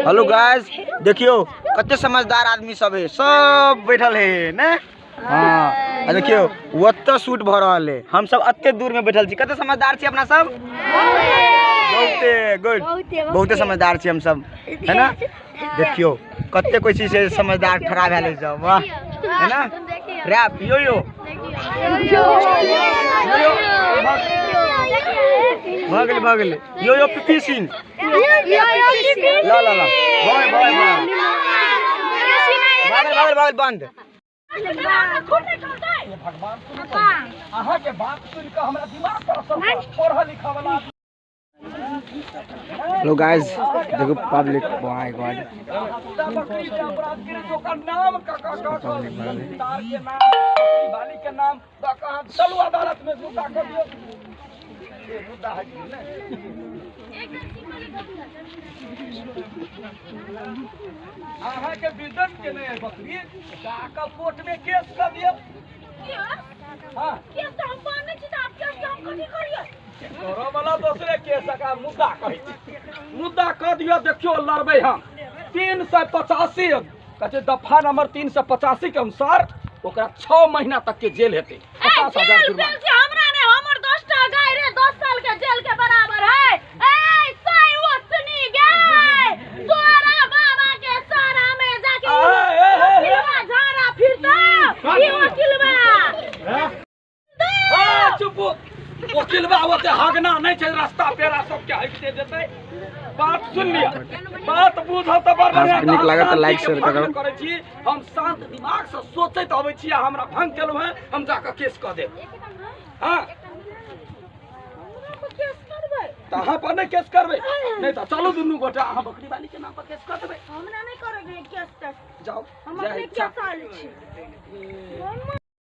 Hello guys, देखियो कते समझदार आदमी सब है, सब बैठल है ने। हाँ देखियो ओतऽ शूट भऽ रहल है, हम सब एते दूर में बैठल छी। कते समझदार छी अपना सब, बहुते गुड, बहुते समझदार छी हम सब, है ना। देखियो कते कोई चीज से समझदार खड़ा भेल सब, वाह, है ना। रैप यो यो भऽ गेलै भऽ गेलै, यो यो पीपी सिंह, ला ला ला, भऽ भऽ भऽ भऽ गेल बंद। अहाँ के बात सुन के हमरा दिमाग पर असर पढ़ल लिखल वाला। हेलो गाइस, देखो पब्लिक, my God, के नाम चलू अदालत में मुद्दा कर दियो। मुद्दा है अहाँ के बिजनेस के नहीं बकरी जाकर कोर्ट में केस कर दियो। हाँ केस तो हम मानै छी, त आप केस के हम कथी करियै? करो वाला दोसरे केस का मुद्दा कहै छी, मुद्दा कह दियो। देखियो लड़बै हम 385 कहै दफा नंबर 385 के अनुसार ओकरा 6 महीना तक के जेल हेतै, 50,000 जुर्माना। हमरा ने हमर 10टा गाय रे 10 साल के जेल के बराबर है। ए सही ओसनी गे तोरा बाबा के सारा में जाके झाड़ा फिरता ई वकीलबा। ए चुप, वकीलबा ओते हगना नहीं छै, रास्ता पेरा सब के हकते देतै। बात सुन लिया, बात बुझो त बड़ बढ़िया। नीक लागत त लाइक शेयर करू। करै छी हम शांत दिमाग से सोचैत अबै छी, आ हमरा भंग केलहुँ हैं, हम जाके केस कऽ देब। हाँ त अहाँ पर नहि केस करबै, नहि त चलू दुनू गोटा अहाँ बकरी वाली के नाम पर केस कऽ देबै। हमरा नहि करैके केस तेस, जाओ हम अपने केस आयल छी।